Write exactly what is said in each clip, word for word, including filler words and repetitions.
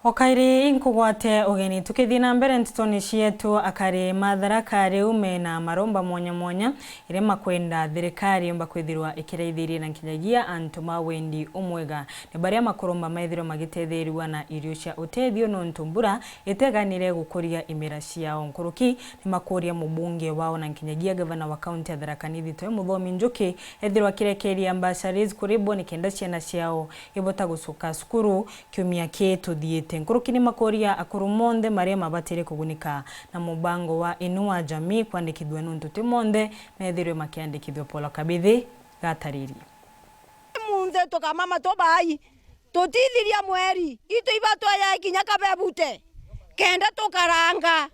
O kairi inkugwate ugeni. Tukithii na mbere ntetone cietu, akari ma Tharaka riu mena maromba mwanya mwanya, iria makwenda thirikari yomba kwithirwa ikiraithiria na nkinyagia antu ma wendi umwega. Ni baria makuromba methirwe magitethirua na irio cia utethio, nontu mbura iteganire gukuria imera ciao. Nkuruki ni makuria mubunge wao na nkinyagia gavana wa kaunti ya Tharaka Nithi Toi Muthomi Njuki ethirwa akirekeria bursaries kuri bo, nikenda ciana ciao ibota gucoka cukuru kiumia kii tuthiite. Nkuruki ni makuria akuru monthe maria mabatire kugunika na mubango wa Inua Jamii kwandikithua, nontu ti monthe methirwe makiandikithua. Paul Kabithi gataririe. Munthe tukamama tubai, tutithiria mweri, itu ibatwaya kinya kabebute, kenda tukaranga.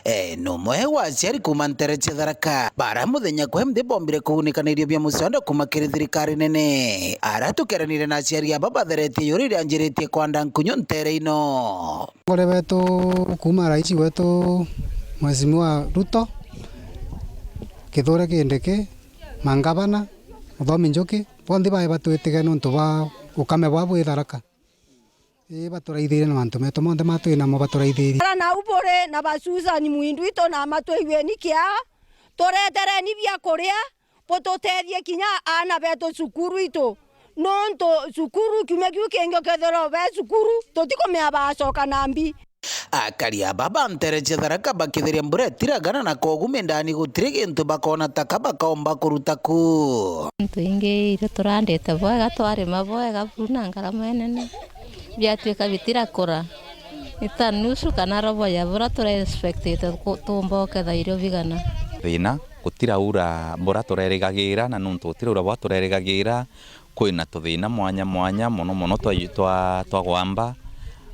E, numwe wa aciari kuuma ntere cia Tharaka, bara muthenya kwa mthi bombire kugunikanirio bia mucondo kuuma kiri thirikari nene. Ara tukeranire na aciari aba batheretie yuri rianjiritie kwanda nkunyu ntere ino. Ngore betu kuuma rais wetu Mheshimiwa Ruto, Kithure Kindiki, mangavana, Muthomi Njuki, bonthe bae batwitige nontu bwa ukame bwa bwi Tharaka. Ii, baturaithirie na mantu metu monthe ma twi namo baturaithirie. Ara nau buri na ba Susan Mwindwito na matwigweni kiao, turetereni bia kuria, bututethie kinya aana betu cukuru itu, nontu cukuru kiumia kiu kingi ukethirwa be cukuru, tutikumenya bacoka na mbi. Akari aba ba ntere cia Tharaka bakithiria mbura itiragana na kogu mindani gutiri gintu bakona taka bakaomba kuruta ku. Antu ingi irio turandite bwega, twarima bwega buru na ngarama inene, biatwika bitirakura. Ni ta nusu kana robo ya bura tura expectite ku-, tuumba uketha irio bigana. Thina, gutiraura bura turerigagira, na nontu gutiraura bura turerigagira, kwina tuthina mwanya mwanya, mono mono twa, twa, twa gwamba.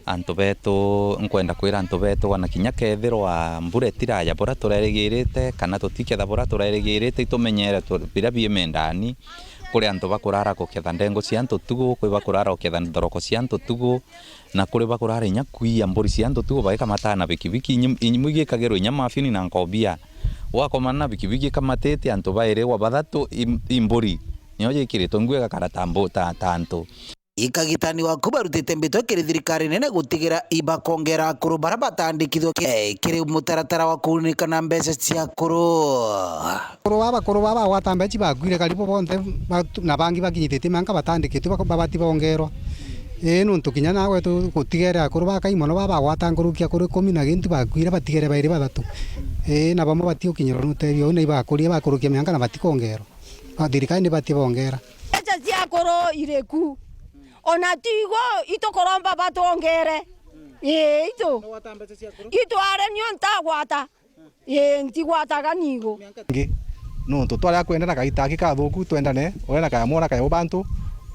Antu betu, nkwenda kwira antu betu, ona kinya kethirwa mbura itiraja bura turerigirite, kana tutiketha bura turerigirite, itumenyere tu-, biria biimendani. Kuri antu bakurara guketha ndengu cia antu tugu, kwi bakurara guketha thoroko cia antu tugu, na kuri bakurara inya kwiya mburi cia antu tugu bagikamataa na bikibiki. Inyi-, inyi mwigikagirwa inya mafini na nkobia. Gwakomana na bikibiki ikamatite antu bairi gwa bathatu, i, i mburi nio jikiritwe ngui igakara ta mbu-, ta, ta antu. Ikagitani waku barutite mbitwa kiri thirikari nene gutigira ibakongera akuru bara batandikithwe ki-, kiri mutaratara wa kuunikana mbeca cia akuru. Akuru baba, akuru baba bagwata mbeca bakwire karibu bonthe, batu-, na bangi bakinyithitie mianka batandikitwe bak-, babati bongerwa. Ii, nontu kinya nawe tu-, gutigere akuru bakai mono baba bagwata nkuruki akuru ikumi na gintu bakwire, batigere bairi bathatu. Ii, na bamwe batiukinyirwa ni utethio uu, na ibakurie bakurukia mianka na batikongerwa. A, thirikari nibati bongera. Mbeca cia akuru iriku? Ona tigo itukuromba batwongere. Ii, itu. Itware nio ntagwata. Ii, ntigwataga nigo. Ngi, nontu twaria kwendana kaita aki kathuku, twendane, uria na kaya mwana kaya ubantu,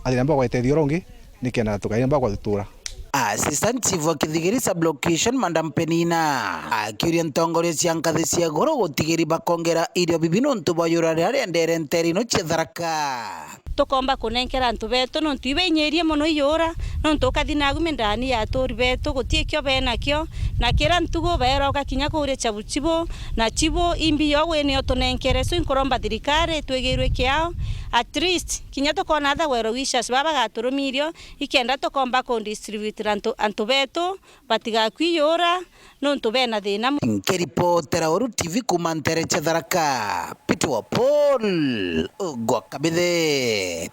athire mbogwa itethio rungi, nikenda tukaire mbogwa tutura. Assistant Chief wa Kithigiri Sub-Location, Madam Penina, akiuria ntongoria cia nkathi cia iguru gutigiri bakongera irio bibi nontu bwa yura riria riendere ntere ino cia Tharaka. Tukomba kunenkera antu betu, nontu ibainyirie mono iyura, nontu ukathi nagu mindani ya aturi betu, guti ikio benakio, na kira ntugu baeroka kinya kuuria chabu chibu, na chibu imbi yo gwe nio tunenkere. So, inkuromba thirikari itwigirwe kiao, at least, kinya tukona other well wishers baba bagaturumia irio, ikenda tukomba ku distribute antu, antu betu, batigakui yura, nontu bena thina. Nkiripotera Weru T V kuuma ntere cia Tharaka, Peter wa Paul, gwa Kabithe.